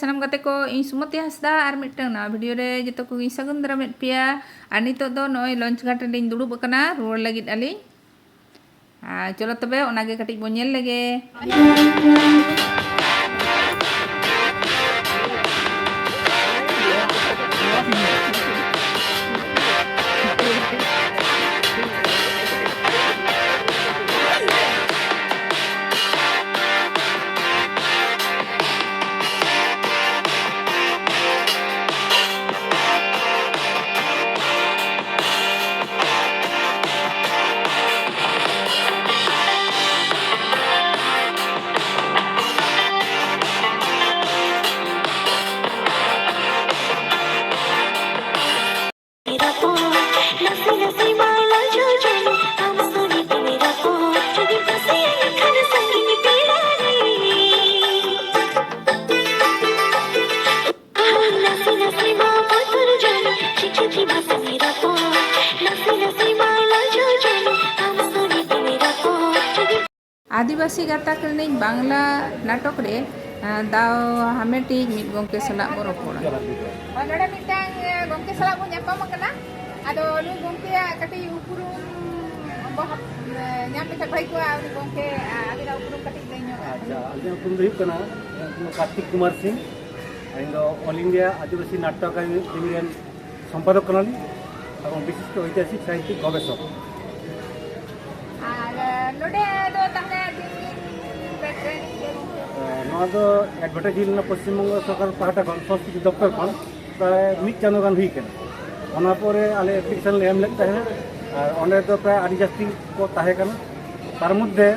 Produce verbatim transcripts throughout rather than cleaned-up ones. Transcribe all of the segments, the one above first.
ᱥᱟᱱᱟᱢ ᱜᱟᱛᱮ ᱠᱚ, ᱤᱧ ᱥᱩᱢᱚᱛᱤ ᱦᱟᱸᱥᱫᱟ ᱟᱨ ᱢᱤᱫᱴᱟᱝ ᱱᱟᱣᱟ ᱵᱷᱤᱰᱤᱭᱳ ᱨᱮ ᱡᱚᱛᱚ ᱠᱚᱜᱮᱧ ᱥᱟᱹᱜᱩᱱ ᱫᱟᱨᱟᱢᱮᱫ ᱯᱮᱭᱟ᱾ ᱟᱨ ᱱᱤᱛᱚᱜ ᱫᱚ ᱱᱚᱜᱼᱚᱭ ᱞᱚᱧᱪ ᱜᱷᱟᱴ ᱨᱮᱞᱤᱧ ᱫᱩᱲᱩᱵ ᱟᱠᱟᱱᱟ ᱨᱩᱣᱟᱹᱲ ᱞᱟᱹᱜᱤᱫ ᱟᱹᱞᱤᱧ᱾ ᱟᱨ ᱪᱚᱞᱚ ᱛᱚᱵᱮ ᱚᱱᱟᱜᱮ ᱠᱟᱹᱴᱤᱡ ᱵᱚᱱ ᱧᱮᱞ ᱞᱮᱜᱮ᱾ ᱟᱹᱫᱤᱵᱟᱹᱥᱤ ᱜᱟᱛᱟᱠ ᱨᱤᱱᱤᱡ ᱵᱟᱝᱞᱟ ᱱᱟᱴᱚᱠ ᱨᱮ, ᱟᱸ, ᱫᱟᱣ ᱦᱟᱢᱮᱴᱤᱡ ᱢᱤᱫ ᱜᱚᱢᱠᱮ ᱥᱟᱞᱟᱜ ᱵᱚ ᱨᱚᱯᱚᱲᱟ᱾ ᱦᱳᱭ, ᱱᱚᱰᱮ ᱢᱤᱫᱴᱟᱝ, ᱮ, ᱜᱚᱢᱠᱮ ᱥᱟᱞᱟᱜ ᱵᱚ ᱧᱟᱯᱟᱢ ᱟᱠᱟᱱᱟ᱾ ᱟᱫᱚ ᱱᱩᱭ ᱜᱚᱢᱠᱮᱭᱟᱜ ᱠᱟᱹᱴᱤᱡ ᱩᱯᱨᱩᱢ ᱵᱚ ᱦᱟᱛ-, ᱮ, ᱧᱟᱢ ᱞᱮᱠᱷᱟᱱ ᱵᱷᱟᱹᱜᱤ ᱠᱚᱜᱼᱟ᱾ ᱩᱱᱤ ᱜᱚᱢᱠᱮ, ᱟ, ᱟᱹᱵᱤᱱᱟᱜ ᱩᱯᱨᱩᱢ ᱠᱟᱹᱴᱤᱡ ᱞᱟᱹᱭ ᱧᱚᱜ ᱟᱪᱪᱷᱟ, ᱟᱹᱞᱤᱧᱟᱜ ᱩᱯᱨᱩᱢ ᱫᱚ ᱦᱩᱭᱩᱜ ᱠᱟᱱᱟ, ᱩᱯᱨᱩᱢ ᱠᱟᱨᱛᱤᱠ ᱠᱩᱢᱟᱨ ᱥᱤᱝ᱾ ᱟᱹᱞᱤᱧ ᱫᱚ ᱚᱞ ᱤᱱᱰᱤᱭᱟ ᱟᱹᱫᱤᱵᱟᱹᱥᱤ ᱱᱟᱴᱴᱚ ᱟᱠᱟᱫᱮᱢᱤ ᱨᱮᱱ ᱥᱚᱢᱯᱟᱫᱚᱠ ᱠᱟᱱᱟᱞᱤᱧ ᱮᱵᱚᱝ ᱵᱤᱥᱤᱥᱴᱚ ᱳᱭᱛᱤᱦᱟᱥᱤᱠ ᱥᱟᱦᱤᱛᱭᱤᱠ ᱜᱚᱵᱮᱥᱚᱠ᱾ ᱟᱨ ᱱᱚᱰᱮ ᱫᱚ ᱛᱟᱦᱞᱮ ᱛᱤᱱ ᱫᱤᱱ ᱯᱮ ᱴᱨᱮᱱᱤᱝ ᱜᱮ ᱜᱚᱢᱠᱮ? ᱱᱚᱣᱟ ᱫᱚ ᱮᱰᱵᱷᱟᱨᱴᱟᱭᱤᱡᱽ ᱦᱩᱭ ᱞᱮᱱᱟ ᱯᱚᱥᱪᱤᱢ ᱵᱚᱝᱜᱚ ᱥᱚᱨᱠᱟᱨ ᱯᱟᱦᱴᱟ ᱠᱷᱚᱱ, ᱥᱚᱝᱥᱠᱨᱤᱛᱤ ᱫᱚᱯᱛᱚᱨ ᱠᱷᱚᱱ᱾ ᱯᱨᱟᱭ ᱢᱤᱫ ᱪᱟᱸᱫᱳ ᱜᱟᱱ ᱦᱩᱭ ᱠᱟᱱᱟ᱾ ᱚᱱᱟ ᱯᱚᱨᱮ ᱟᱞᱮ ᱮᱯᱞᱤᱠᱮᱥᱚᱱ ᱞᱮ ᱮᱢ ᱞᱮᱫ ᱛᱟᱦᱮᱱᱟ, ᱟᱨ ᱚᱸᱰᱮ ᱫᱚ ᱯᱨᱟᱭ ᱟᱹᱰᱤ ᱡᱟᱹᱥᱛᱤ ᱠᱚ ᱛᱟᱦᱮᱸ ᱠᱟᱱᱟ᱾ ᱛᱟᱨ ᱢᱚᱫᱽᱫᱷᱮ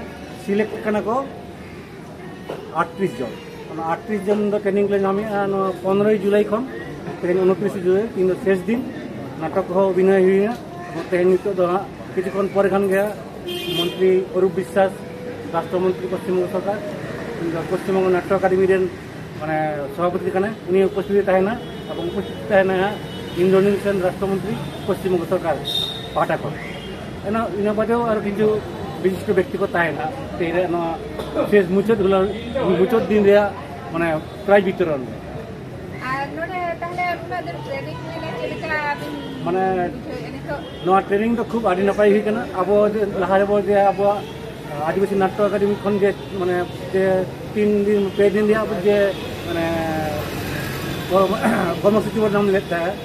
ᱥᱤᱞᱮᱠᱴ ᱠᱟᱱᱟ ᱠᱚ ᱟᱴᱛᱨᱤᱥ ᱡᱚᱱ᱾ ᱚᱱᱟ ᱟᱴᱛᱨᱤᱥ ᱡᱚᱱ ᱫᱚ ᱴᱨᱮᱱᱤᱝ ᱞᱮ ᱧᱟᱢᱮᱫᱼᱟ ᱱᱚᱣᱟ ᱯᱚᱱᱨᱚᱭ ᱡᱩᱞᱟᱭ ᱠᱷᱚᱱ᱾ ᱛᱮᱦᱮᱧ ᱩᱱᱛᱨᱤᱥ ᱡᱩᱞᱟᱭ, ᱛᱮᱦᱮᱧ ᱫᱚ ᱥᱮᱥ ᱫᱤᱱ᱾ ᱱᱟᱴᱚᱠ ᱠᱚᱦᱚᱸ ᱚᱵᱷᱤᱱᱚᱭ ᱦᱩᱭᱮᱱᱟ᱾ ᱛᱮᱦᱮᱧ ᱱᱤᱛᱚᱜ ᱫᱚ ᱦᱟᱸᱜ ᱠᱤᱪᱷᱩ ᱠᱷᱚᱱ ᱯᱚᱨᱮ ᱠᱷᱟᱱ ᱜᱮ ᱦᱟᱸᱜ ᱢᱚᱱᱛᱨᱤ ᱚᱨᱩᱯ ᱵᱤᱥᱥᱟᱥ, ᱨᱟᱥᱴᱨᱚ ᱢᱚᱱᱛᱨᱤ ᱯᱚᱥᱪᱤᱢ ᱵᱚᱝᱜᱚ ᱥᱚᱨᱠᱟᱨ, ᱩᱱᱤ ᱫᱚ ᱯᱚᱥᱪᱤᱢ ᱵᱚᱝᱜᱚ ᱱᱟᱴᱴᱚ ᱟᱠᱟᱫᱮᱢᱤ ᱨᱮᱱ ᱢᱟᱱᱮ ᱥᱚᱵᱷᱟᱯᱚᱛᱤ ᱠᱟᱱᱟᱭ, ᱩᱱᱤ ᱩᱯᱚᱥᱛᱷᱤᱛ ᱛᱟᱦᱮᱱᱟ᱾ ᱮᱵᱚᱝ ᱩᱯᱚᱥᱛᱷᱤᱛ ᱛᱟᱦᱮᱱᱟ ᱦᱟᱸᱜ ᱤᱱᱫᱨᱚᱱᱤᱞ ᱥᱮᱱ, ᱨᱟᱥᱴᱨᱚ ᱢᱚᱱᱛᱨᱤ ᱯᱚᱥᱪᱤᱢ ᱵᱚᱝᱜᱚ ᱥᱚᱨᱠᱟᱨ ᱯᱟᱦᱴᱟ ᱠᱷᱚᱱ᱾ ᱤᱱᱟᱹ, ᱤᱱᱟᱹ ᱵᱟᱫᱮ ᱟᱨᱚ ᱠᱤᱪᱷᱩ ᱵᱤᱥᱤᱥᱴᱚ ᱵᱮᱠᱛᱤ ᱠᱚ ᱛᱟᱦᱮᱱᱟ᱾ ᱛᱮᱦᱮᱧ ᱨᱮᱭᱟᱜ ᱱᱚᱣᱟ ᱥᱮᱥ ᱢᱩᱪᱟᱹᱫ ᱦᱤᱞᱳᱜ, ᱢᱩᱪᱟᱹᱫ ᱫᱤᱱ ᱨᱮᱭᱟᱜ ᱢᱟᱱᱮ ᱯᱨᱟᱭᱤᱡᱽ ᱵᱤᱛᱚᱨᱚᱱ ᱨᱮ᱾ ᱟᱨ ᱱᱚᱰᱮ ᱛᱟᱦᱞᱮ ᱟᱹᱵᱤᱱᱟᱜ ᱫᱚ ᱴᱨᱮᱱᱤᱝ ᱦᱩᱭᱱᱟ, ᱪᱮᱫ ᱞᱮᱠᱟ ᱵᱤᱱ ᱢᱟᱱᱮ ᱵᱩᱡᱷᱟᱹᱣᱮᱫᱼᱟ ᱱᱤᱛᱚᱜ? ᱱᱚᱣᱟ ᱴᱨᱮᱱᱤᱝ ᱫᱚ ᱠᱷᱩᱵ ᱟᱹᱰᱤ ᱱᱟᱯᱟᱭ ᱦᱩᱭ ᱠᱟᱱᱟ᱾ ᱟᱵᱚ ᱡᱮ ᱞᱟᱦᱟ ᱨᱮᱵᱚ ᱡᱮ ᱟᱵᱚᱣᱟᱜ ᱟᱹᱫᱤᱵᱟᱹᱥᱤ ᱱᱟᱴᱴᱚ ᱮᱠᱟᱰᱮᱢᱤ ᱠᱷᱚᱱ ᱡᱮ ᱢᱟᱱᱮ ᱡᱮ ᱛᱤᱱ ᱫᱤᱱ ᱯᱮ ᱫᱤᱱ ᱨᱮᱭᱟᱜ ᱡᱮ ᱢᱟᱱᱮ ᱠᱚᱨᱢᱚ- ᱠᱚᱨᱢᱚᱥᱩᱪᱤ ᱵᱚᱱ ᱧᱟᱢ ᱞᱮᱫ ᱛᱟᱦᱮᱸᱫ,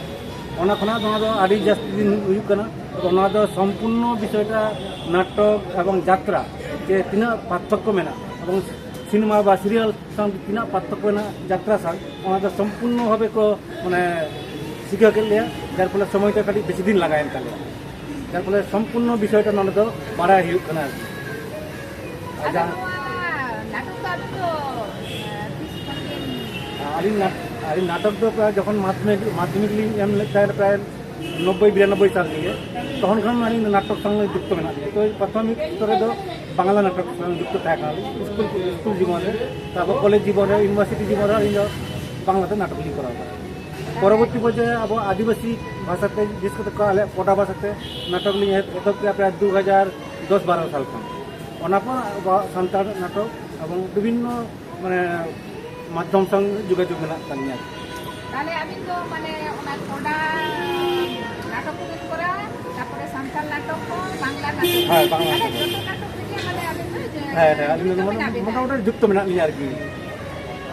ᱚᱱᱟ ᱠᱷᱚᱱᱟᱜ ᱱᱚᱣᱟ ᱫᱚ ᱟᱹᱰᱤ ᱡᱟᱹᱥᱛᱤ ᱫᱤᱱ ᱦᱩᱭᱩᱜ ᱠᱟᱱᱟ᱾ ᱛᱚ ᱱᱚᱣᱟ ᱫᱚ ᱥᱚᱢᱯᱩᱨᱱᱚ ᱵᱤᱥᱚᱭᱴᱟ ᱱᱟᱴᱚᱠ ᱮᱵᱚᱝ ᱡᱟᱛᱨᱟ ᱡᱮ ᱛᱤᱱᱟᱹᱜ ᱯᱟᱨᱛᱷᱚᱠᱠᱚ ᱢᱮᱱᱟᱜᱼᱟ ᱮᱵᱚᱝ ᱥᱤᱱᱮᱢᱟ ᱵᱟ ᱥᱤᱨᱤᱭᱟᱞ ᱥᱟᱶ ᱛᱤᱱᱟᱹᱜ ᱯᱟᱨᱛᱷᱚᱠᱠᱚ ᱢᱮᱱᱟᱜᱼᱟ ᱡᱟᱛᱨᱟ ᱥᱟᱶ, ᱚᱱᱟ ᱫᱚ ᱥᱚᱢᱯᱩᱨᱱᱚ ᱵᱷᱟᱵᱮ ᱠᱚ ᱢᱟᱱᱮ ᱥᱤᱠᱷᱟᱹᱣ ᱠᱮᱫ ᱞᱮᱭᱟ, ᱡᱟᱨ ᱯᱷᱚᱞᱮ ᱥᱚᱢᱚᱭ ᱫᱚ ᱠᱟᱹᱴᱤᱡ ᱵᱮᱥᱤ ᱫᱤᱱ ᱞᱟᱜᱟᱣᱮᱱ ᱛᱟᱞᱮᱭᱟ, ᱡᱟᱨ ᱯᱷᱚᱞᱮ ᱥᱚᱢᱯᱩᱨᱱᱚ ᱵᱤᱥᱚᱭᱴᱟ ᱱᱚᱰᱮ ᱫᱚ ᱵᱟᱲᱟᱭ ᱦᱩᱭᱩᱜ ᱠᱟᱱᱟ ᱟᱨᱠᱤ᱾ ᱟᱨ ᱟᱫᱚ ᱡᱟᱦᱟᱸ ᱱᱚᱣᱟ ᱱᱟᱴᱚᱠ ᱫᱚ ᱟᱵᱤᱱ ᱫᱚ ᱛᱤᱥ ᱠᱷᱚᱱ ᱵᱤᱱ ᱟᱹᱞᱤᱧ ᱱᱟᱴ- ᱟᱹᱞᱤᱧ ᱱᱟᱴᱚᱠ ᱫᱚ ᱯᱨᱟᱭ ᱡᱚᱠᱷᱚᱱ ᱢᱟᱫᱽᱫᱷᱚᱢᱤᱠ ᱢᱟᱫᱽᱫᱷᱚᱢᱤᱠ ᱞᱤᱧ ᱮᱢ ᱞᱮᱫ ᱛᱟᱦᱮᱸᱫ ᱯᱨᱟᱭ ᱱᱚᱵᱵᱳᱭ ᱵᱤᱨᱟᱱᱚᱵᱵᱳᱭ ᱥᱟᱞ ᱨᱮᱜᱮ, ᱛᱚᱠᱷᱚᱱ ᱠᱷᱚᱱ ᱟᱹᱞᱤᱧ ᱫᱚ ᱱᱟᱴᱚᱠ ᱥᱟᱶ ᱡᱩᱠᱛᱚ ᱢᱮᱱᱟᱜ ᱞᱤᱧᱟ᱾ ᱛᱚ ᱯᱨᱟᱛᱷᱚᱢᱤᱠ ᱥᱛᱚᱨ ᱨᱮᱫᱚ ᱵᱟᱝᱞᱟ ᱱᱟᱴᱚᱠ ᱥᱟᱶ ᱡᱩᱠᱛᱚ ᱛᱟᱦᱮᱸ ᱠᱟᱱᱟ ᱞᱤᱧ ᱥᱠᱩᱞ ᱥᱠᱩᱞ ᱡᱤᱵᱚᱱ ᱨᱮ, ᱛᱟᱨᱯᱚᱨ ᱠᱚᱞᱮᱡᱽ ᱡᱤᱵᱚᱱ ᱨᱮ, ᱤᱭᱩᱱᱤᱵᱷᱟᱨᱥᱤᱴᱤ ᱡᱤᱵᱚᱱ ᱨᱮ ᱟᱹᱞᱤᱧ ᱫᱚ ᱵᱟᱝᱞᱟᱛᱮ ᱱᱟᱴᱚᱠ ᱞᱤᱧ ᱠᱚᱨᱟᱣ ᱠᱟᱫᱟ᱾ ᱯᱚᱨᱚᱵᱚᱨᱛᱤ ᱯᱚᱨᱡᱟᱭᱮ ᱟᱵᱚ ᱟᱹᱫᱤᱵᱟᱹᱥᱤ ᱵᱷᱟᱥᱟᱛᱮ, ᱵᱤᱥᱮᱥ ᱠᱟᱛᱮ ᱠᱚ ᱟᱞᱮ ᱯᱚᱰᱟ ᱵᱷᱟᱥᱟᱛᱮ ᱱᱟᱴᱚᱠ ᱞᱤᱧ ᱮᱛᱚᱦᱚᱵ ᱠᱮᱫᱟ ᱯᱨᱟᱭ ᱫᱩ ᱦᱟᱡᱟᱨ ᱫᱚᱥ ᱵᱟᱨᱚ ᱥᱟᱞ ᱠᱷᱚᱱ᱾ ᱚᱱᱟ ᱯᱚᱨ ᱟᱵᱚᱣᱟᱜ ᱥᱟᱱᱛᱟᱲ ᱱᱟᱴᱚᱠ ᱮᱵᱚᱝ ᱵᱤᱵᱷᱤᱱᱱᱚ ᱢᱟᱱᱮ ᱢᱟᱫᱽᱫᱷᱚᱢ ᱥᱟᱶ ᱡᱳᱜᱟᱡᱳᱜᱽ ᱢᱮᱱᱟᱜ ᱛᱟᱹᱞᱤᱧᱟ᱾ ᱛᱟᱦᱞᱮ ᱟᱹᱵᱤᱱ ᱫᱚ ᱢᱟᱱᱮ ᱚᱱᱟ ᱠᱚᱰᱟ ᱱᱟᱴᱚᱠ ᱠᱚᱵᱤᱱ ᱠᱚᱨᱟᱣᱟ, ᱛᱟᱨᱯᱚᱨᱮ ᱥᱟᱱᱛᱟᱲ ᱱᱟᱴᱚᱠ ᱠᱚ, ᱵᱟᱝᱞᱟ ᱱᱟᱴᱚᱠ ᱠᱚ᱾ ᱦᱮᱸ, ᱵᱟᱝᱞᱟ ᱢᱟᱱᱮ ᱱᱟᱴᱚᱠ᱾ ᱡᱚᱛᱚ ᱱᱟᱴᱚᱠ ᱨᱮᱜᱮ ᱢᱟᱱᱮ ᱟᱹᱵᱤᱱ ᱫᱚ ᱡᱮ ᱦᱮᱸ ᱦᱮᱸ, ᱟᱹᱞᱤᱧ ᱫᱚ ᱡᱚᱛᱚ ᱢᱚᱴᱟ- ᱢᱮᱱᱟᱜ ᱵᱤᱱᱟ᱾ ᱢᱚᱴᱟᱢᱩᱴᱤ ᱡᱩᱠᱛᱚ ᱢᱮᱱᱟᱜ ᱞᱤᱧᱟ ᱟᱨᱠᱤ᱾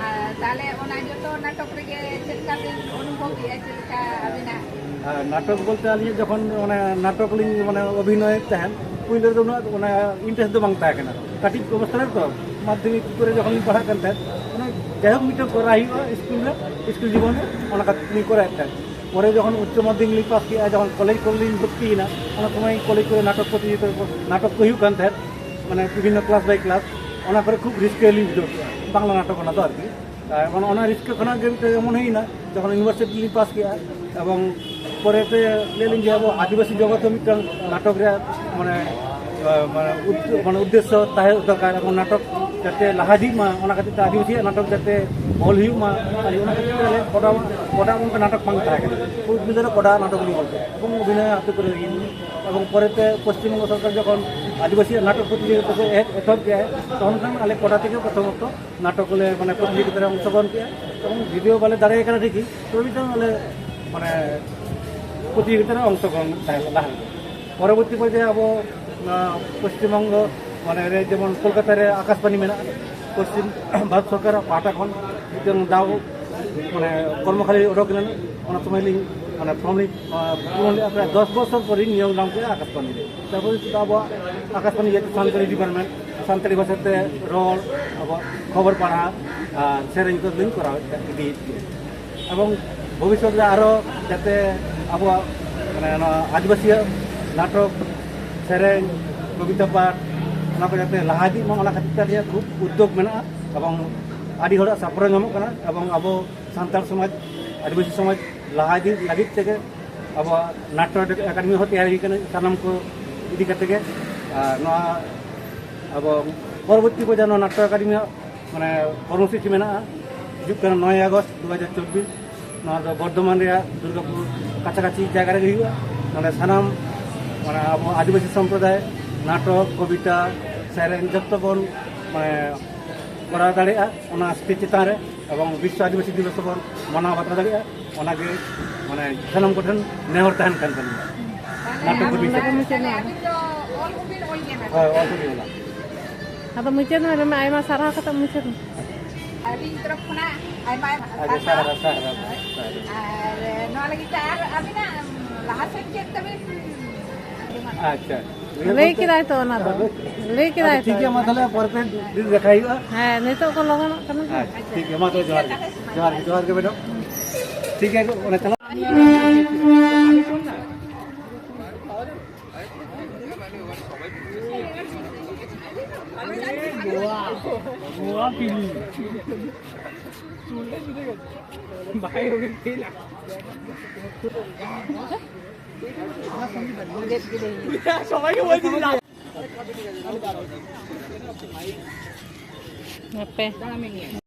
ᱟᱨ ᱛᱟᱦᱞᱮ ᱚᱱᱟ ᱡᱚᱛᱚ ᱱᱟᱴᱚᱠ ᱨᱮᱜᱮ ᱪᱮᱫ ᱞᱮᱠᱟ ᱵᱤᱱ ᱚᱱᱩᱵᱷᱚᱵ ᱮᱫᱼᱟ, ᱪᱮᱫ ᱞᱮᱠᱟ ᱟᱹᱵᱤᱱᱟᱜ? ᱟᱨ ᱱᱟᱴᱚᱠ ᱵᱚᱞᱛᱮ ᱟᱹᱞᱤᱧ ᱡᱚᱠᱷᱚᱱ ᱚᱱᱟ ᱱᱟᱴᱚᱠ ᱞᱤᱧ ᱢᱟᱱᱮ ᱚᱵᱷᱤᱱᱚᱭᱮᱫ ᱛᱟᱦᱮᱸᱫ, ᱯᱩᱭᱞᱩ ᱨᱮᱫᱚ ᱩᱱᱟᱹᱜ ᱚᱱᱟ ᱤᱱᱴᱟᱨᱮᱥᱴ ᱫᱚ ᱵᱟᱝ ᱛᱟᱦᱮᱸ ᱠᱟᱱᱟ᱾ ᱠᱟᱹᱴᱤᱡ ᱚᱵᱚᱥᱛᱟ ᱨᱮ ᱛᱚ ᱢᱟᱫᱽᱫᱷᱚᱢᱤᱠ ᱠᱚᱨᱮ ᱡᱚᱠᱷᱚᱱ ᱞᱤᱧ ᱯᱟᱲᱦᱟᱜ ᱠᱟᱱ ᱛᱟᱦᱮᱸᱫ, ᱚᱱᱟ ᱡᱟᱭᱦᱳᱠ ᱢᱤᱫᱴᱟᱝ ᱠᱚᱨᱟᱣ ᱦᱩᱭᱩᱜᱼᱟ ᱥᱠᱩᱞ ᱨᱮ, ᱥᱠᱩᱞ ᱡᱤᱵᱚᱱ ᱨᱮ, ᱚᱱᱟ ᱠᱷᱟᱹᱛᱤᱨ ᱞᱤᱧ ᱠᱚᱨᱟᱣᱮᱫ ᱛᱟᱦᱮᱸᱫ᱾ ᱯᱚᱨᱮ ᱡᱚᱠᱷᱚᱱ ᱩᱪᱪᱚ ᱢᱟᱫᱽᱫᱷᱚᱢᱤᱠ ᱞᱤᱧ ᱯᱟᱥ ᱠᱮᱫᱼᱟ, ᱡᱚᱠᱷᱚᱱ ᱠᱚᱞᱮᱡᱽ ᱠᱚᱨᱮ ᱞᱤᱧ ᱵᱷᱚᱨᱛᱤᱭᱮᱱᱟ, ᱚᱱᱟ ᱥᱚᱢᱚᱭ ᱠᱚᱞᱮᱡᱽ ᱠᱚᱨᱮ ᱱᱟᱴᱚᱠ ᱯᱨᱚᱛᱤᱡᱳᱜᱤᱛᱟ ᱠᱚ, ᱱᱟᱴᱚᱠ ᱠᱚ ᱦᱩᱭᱩᱜ ᱠᱟᱱ ᱛᱟᱦᱮᱸᱫ, ᱢᱟᱱᱮ ᱵᱤᱵᱷᱤᱱᱱᱚ ᱠᱞᱟᱥ ᱵᱟᱭ ᱠᱞᱟᱥ, ᱚᱱᱟ ᱠᱚᱨᱮ ᱠᱷᱩᱵ ᱨᱟᱹᱥᱠᱟᱹ ᱞᱤᱧ ᱵᱩᱡᱷᱟᱹᱣ ᱠᱮᱫᱼᱟ, ᱵᱟᱝᱞᱟ ᱱᱟᱴᱚᱠ ᱚᱱᱟ ᱫᱚ ᱟᱨᱠᱤ᱾ ᱟᱨ ᱚᱱᱟ, ᱚᱱᱟ ᱨᱟᱹᱥᱠᱟᱹ ᱠᱷᱚᱱᱟᱜ ᱜᱮ ᱢᱤᱫᱴᱮᱱ ᱮᱢᱚᱱ ᱦᱩᱭᱱᱟ, ᱡᱚᱠᱷᱚᱱ ᱤᱭᱩᱱᱤᱵᱷᱟᱨᱥᱤᱴᱤ ᱞᱤᱧ ᱯᱟᱥ ᱠᱮᱫᱼᱟ ᱮᱵᱚᱝ ᱯᱚᱨᱮᱛᱮ ᱞᱟᱹᱭ ᱞᱤᱧ ᱡᱮ ᱟᱵᱚ ᱟᱹᱫᱤᱵᱟᱹᱥᱤ ᱡᱚᱜᱚᱛ ᱦᱚᱸ ᱢᱤᱫᱴᱟᱝ ᱱᱟᱴᱚᱠ ᱨᱮᱭᱟᱜ ᱢᱟᱱᱮ ᱢᱟᱱᱮ ᱩᱫ-, ᱢᱟᱱᱮ ᱩᱫᱽᱫᱮᱥᱥᱚ ᱛᱟᱦᱮᱸ ᱫᱚᱨᱠᱟᱨ, ᱮᱵᱚᱝ ᱱᱟᱴᱚᱠ ᱡᱟᱛᱮ ᱞᱟᱦᱟ ᱤᱫᱤᱜ ᱢᱟ, ᱚᱱᱟ ᱠᱷᱟᱹᱛᱤᱨ ᱛᱮ ᱟᱹᱫᱤᱵᱟᱹᱥᱤᱭᱟᱜ ᱱᱟᱴᱚᱠ ᱡᱟᱛᱮ ᱚᱞ ᱦᱩᱭᱩᱜ ᱢᱟ, ᱟᱨ ᱚᱱᱟ ᱠᱷᱟᱹᱛᱤᱨ ᱛᱮ ᱟᱞᱮ ᱠᱚᱰᱟ, ᱠᱚᱰᱟ ᱚᱱᱠᱟ ᱱᱟᱴᱚᱠ ᱵᱟᱝ ᱛᱟᱦᱮᱸ ᱠᱟᱱᱟ᱾ ᱯᱩᱭᱞᱩ ᱫᱚ ᱠᱚᱰᱟ ᱱᱟᱴᱚᱠ ᱞᱤᱧ ᱚᱞ ᱠᱮᱫᱟ, ᱮᱵᱚᱝ ᱚᱵᱷᱤᱱᱚᱭ ᱟᱛᱳ ᱠᱚᱨᱮ ᱦᱩᱭᱮᱱ, ᱮᱵᱚᱝ ᱯᱚᱨᱮᱛᱮ ᱯᱚᱥᱪᱤᱢ ᱵᱚᱝᱜᱚ ᱥᱚᱨᱠᱟᱨ ᱡᱚᱠᱷᱚᱱ ᱟᱹᱫᱤᱵᱟᱹᱥᱤᱭᱟᱜ ᱱᱟᱴᱚᱠ ᱯᱨᱚᱛᱤᱡᱳᱜᱤᱛᱟ ᱠᱚ ᱮᱦᱚᱵ, ᱮᱛᱚᱦᱚᱵ ᱠᱮᱫᱼᱟ, ᱛᱚᱠᱷᱚᱱ ᱠᱷᱚᱱ ᱟᱞᱮ ᱠᱚᱰᱟ ᱛᱮᱜᱮ ᱯᱨᱚᱛᱷᱚᱢᱚᱛᱚ ᱱᱟᱴᱚᱠ ᱞᱮ, ᱢᱟᱱᱮ, ᱯᱨᱚᱛᱤᱡᱳᱜᱤᱛᱟ ᱨᱮ ᱚᱝᱥᱚᱜᱨᱚᱦᱚᱱ ᱠᱮᱫᱼᱟ, ᱮᱵᱚᱝ ᱡᱩᱫᱤᱭᱳ ᱵᱟᱞᱮ ᱫᱟᱲᱮ ᱟᱠᱟᱫᱟ ᱴᱷᱤᱠ, ᱛᱚᱵᱮ ᱢᱤᱫᱴᱟᱝ ᱟᱞᱮ, ᱢᱟᱱᱮ, ᱯᱨᱚᱛᱤᱡᱳᱜᱤᱛᱟ ᱨᱮ ᱚᱝᱥᱚᱜᱨᱚᱦᱚᱱ ᱛᱟᱦᱮᱸ ᱞᱟᱦᱟ ᱞᱮᱫᱟ᱾ ᱯᱚᱨᱚᱵᱚᱨᱛᱤ ᱯᱚᱨᱡᱟᱭᱮ ᱟᱵᱚ ᱱᱚᱣᱟ ᱯᱚᱥᱪᱤᱢᱵᱚᱝᱜᱚ, ᱢᱟᱱᱮ, ᱨᱮ ᱡᱮᱢᱚᱱ ᱠᱳᱞᱠᱟᱛᱟ ᱨᱮ ᱟᱠᱟᱥᱵᱟণᱤ ᱢᱮᱱᱟᱜᱼᱟ, ᱯᱚᱥᱪᱤᱢ ᱵᱷᱟᱨᱚᱛ ᱥᱚᱨᱠᱟᱨᱟᱜ ᱯᱟᱦᱴᱟ ᱠᱷᱚᱱ ᱢᱤᱫᱴᱟᱝ ᱫᱟᱣ, ᱢᱟᱱᱮ, ᱠᱚᱨᱢᱚ ᱠᱷᱟᱹᱞᱤ ᱚᱰᱚᱠ ᱞᱮᱱᱟ, ᱚᱱᱟ ᱥᱚᱢᱚᱭ ᱞᱤᱧ, ᱢᱟᱱᱮ, ᱯᱷᱨᱚᱢ ᱞᱤᱧ, ᱟᱸ, ᱯᱩᱨᱚᱱ ᱞᱮᱫᱼᱟ᱾ ᱯᱨᱟᱭ ᱫᱚᱥ ᱵᱚᱪᱷᱚᱨ ᱯᱚᱨ ᱤᱧ ᱱᱤᱭᱚᱢ ᱧᱟᱢ ᱠᱮᱫᱼᱟ ᱟᱠᱟᱥᱵᱟᱬᱤ ᱨᱮ᱾ ᱛᱟᱨᱯᱚᱨᱮ ᱱᱤᱛᱚᱜ ᱫᱚ ᱟᱵᱚᱣᱟᱜ ᱟᱠᱟᱥᱵᱟᱬᱤ ᱡᱮᱦᱮᱛᱩ ᱥᱟᱱᱛᱟᱲᱤ ᱰᱤᱯᱟᱨᱴᱢᱮᱱᱴ, ᱥᱟᱱᱛᱟᱲᱤ ᱵᱷᱟᱥᱟᱛᱮ ᱨᱚᱲ, ᱟᱵᱚᱣᱟᱜ ᱠᱷᱚᱵᱚᱨ ᱯᱟᱲᱦᱟᱣ ᱟᱨ ᱥᱮᱨᱮᱧ ᱠᱚ ᱞᱤᱧ ᱠᱚᱨᱟᱣ ᱤᱫᱤᱭᱮᱫ ᱜᱮᱭᱟ᱾ ᱮᱵᱚᱝ ᱵᱷᱚᱵᱤᱥᱥᱚᱛ ᱨᱮ ᱟᱨᱚ ᱡᱟᱛᱮ ᱟᱵᱚᱣᱟᱜ, ᱢᱟᱱᱮ, ᱱᱚᱣᱟ ᱟᱹᱫᱤᱵᱟᱹᱥᱤᱭᱟᱜ ᱱᱟᱴᱚᱠ, ᱥᱮᱨᱮᱧ, ᱠᱚᱵᱤᱛᱟ ᱯᱟᱴᱷ, ᱚᱱᱟ ᱠᱚ ᱡᱟᱛᱮ ᱞᱟᱦᱟ ᱤᱫᱤᱜ ᱢᱟ, ᱚᱱᱟ ᱠᱷᱟᱹᱛᱤᱨ ᱛᱮ ᱟᱹᱞᱤᱧᱟᱜ ᱠᱷᱩᱵ ᱩᱫᱽᱫᱳᱜᱽ ᱢᱮᱱᱟᱜᱼᱟ᱾ ᱮᱵᱚᱝ ᱟᱹᱰᱤ ᱦᱚᱲᱟᱜ ᱥᱟᱯᱚᱨᱴ ᱧᱟᱢᱚᱜ ᱠᱟᱱᱟ, ᱮᱵᱚᱝ ᱟᱵᱚ ᱥᱟᱱᱛᱟᱲ ᱥᱚᱢᱟᱡᱽ, ᱟᱹᱫᱤᱵᱟᱹᱥᱤ ᱥᱚᱢᱟᱡᱽ ᱞᱟᱦᱟ ᱤᱫᱤ ᱞᱟᱹᱜᱤᱫ ᱛᱮᱜᱮ ᱟᱵᱚᱣᱟᱜ ᱱᱟᱴᱴᱚ ᱮᱠᱟᱰᱮᱢᱤ ᱦᱚᱸ ᱛᱮᱭᱟᱨ ᱦᱩᱭ ᱠᱟᱱᱟ, ᱥᱟᱱᱟᱢ ᱠᱚ ᱤᱫᱤ ᱠᱟᱛᱮ ᱜᱮ᱾ ᱟᱨ ᱱᱚᱣᱟ ᱟᱵᱚ ᱯᱚᱨᱚᱵᱚᱨᱛᱤ ᱯᱚᱨᱡᱟᱭ ᱱᱚᱣᱟ ᱱᱟᱴᱴᱚ ᱮᱠᱟᱰᱮᱢᱤ, ᱢᱟᱱᱮ, ᱠᱚᱨᱢᱚᱥᱩᱪᱤ ᱢᱮᱱᱟᱜᱼᱟ, ᱦᱤᱡᱩᱜ ᱠᱟᱱᱟ ᱱᱚᱭ ᱟᱜᱚᱥᱴ ᱫᱩ ᱦᱟᱡᱟᱨ ᱪᱚᱵᱵᱤᱥ᱾ ᱱᱚᱣᱟ ᱫᱚ ᱵᱚᱨᱫᱷᱚᱢᱟᱱ ᱨᱮᱭᱟᱜ ᱫᱩᱨᱜᱟᱯᱩᱨ ᱠᱟᱪᱷᱟᱠᱟᱪᱷᱤ ᱡᱟᱭᱜᱟ ᱨᱮᱜᱮ ᱦᱩᱭᱩᱜᱼᱟ᱾ ᱱᱚᱰᱮ ᱥᱟᱱᱟᱢ, ᱢᱟᱱᱮ, ᱟᱵᱚ ᱟᱹᱫᱤᱵᱟᱹᱥᱤ ᱥᱚᱢᱯᱨᱚᱫᱟᱭ ᱱᱟᱴᱚᱠ, ᱠᱚᱵᱤᱛᱟ, ᱥᱮᱨᱮᱧ ᱡᱚᱛᱚ ᱵᱚᱱ, ᱢᱟᱱᱮ, ᱠᱚᱨᱟᱣ ᱫᱟᱲᱮᱭᱟᱜᱼᱟ ᱚᱱᱟ ᱥᱴᱮᱡᱽ ᱪᱮᱛᱟᱱ ᱨᱮ, ᱮᱵᱚᱝ ᱵᱤᱥᱥᱚ ᱟᱹᱫᱤᱵᱟᱹᱥᱤ ᱫᱤᱵᱚᱥ ᱵᱚᱱ ᱢᱟᱱᱟᱣ ᱵᱟᱛᱟᱣ ᱫᱟᱲᱮᱭᱟᱜᱼᱟ᱾ ᱚᱱᱟᱜᱮ, ᱢᱟᱱᱮ, ᱥᱟᱱᱟᱢ ᱠᱚᱴᱷᱮᱱ ᱱᱮᱦᱚᱨ ᱛᱟᱦᱮᱱ ᱠᱟᱱ ᱛᱟᱹᱞᱤᱧᱟ᱾ ᱱᱟᱴᱚᱠ ᱠᱚ ᱵᱤᱥᱚᱭ ᱛᱮ᱾ ᱢᱩᱪᱟᱹᱫ ᱮᱱᱟ᱾ ᱦᱳᱭ, ᱚᱞ ᱠᱚ ᱦᱩᱭᱩᱜᱼᱟ᱾ ᱟᱫᱚ ᱢᱩᱪᱟᱹᱫ ᱢᱮ, ᱟᱭᱢᱟ ᱥᱟᱨᱦᱟᱣ ᱠᱟᱛᱮ ᱢᱩᱪᱟᱹᱫ ᱢᱮ᱾ ᱟᱹᱞᱤᱧ ᱛᱚᱨᱚᱯ ᱠᱷᱚᱱᱟᱜ ᱟᱭᱢᱟ ᱟᱭᱢᱟ ᱟᱪᱪᱷᱟ, ᱥᱟᱨᱦᱟᱣ᱾ ᱥᱟᱨᱦᱟᱣ, ᱥᱟᱨᱦᱟᱣ, ᱥᱟᱨᱦᱟᱣ᱾ ᱟᱨ ᱱᱚᱣᱟ ᱞᱟᱹᱜᱤᱫ ᱛᱮ ᱟᱨ ᱟᱹᱵᱤᱱᱟᱜ ᱞᱟᱦᱟ ᱥᱮᱫ ᱪᱮᱫ ᱛᱟᱹᱵᱤᱱ? ᱟᱪᱪᱷᱟ᱾ ᱞᱟᱹᱭ ᱠᱮᱫᱟᱭ ᱛᱚ ᱚᱱᱟ ᱫᱚ᱾ ᱞᱟᱹᱭ ᱠᱮᱫᱟᱭ ᱟᱪᱪᱷᱟ, ᱴᱷᱤᱠ ᱛᱚ᱾ ᱜᱮᱭᱟ, ᱢᱟ ᱛᱟᱦᱞᱮ ᱯᱚᱨᱮ ᱛᱮ ᱫᱤᱱ ᱫᱮᱠᱷᱟ ᱦᱩᱭᱩᱜᱼᱟ᱾ ᱦᱮᱸ, ᱱᱤᱛᱚᱜ ᱠᱚ ᱞᱚᱜᱚᱱᱚᱜ ᱠᱟᱱᱟ ᱛᱚ᱾ ᱟᱪᱪᱷᱟ, ᱴᱷᱤᱠ ᱜᱮᱭᱟ, ᱢᱟ ᱛᱚᱵᱮ ᱡᱚᱦᱟᱨ ᱜᱮ᱾ ᱡᱚᱦᱟᱨ ᱜᱮ, ᱡᱚᱦᱟᱨ ᱜᱮ ᱢᱮᱰᱟᱢ᱾ ᱴᱷᱤᱠ ᱜᱮᱭᱟ, ᱚᱱᱮ ᱪᱟᱞᱟᱜ᱾ ᱦᱟᱯᱮ᱾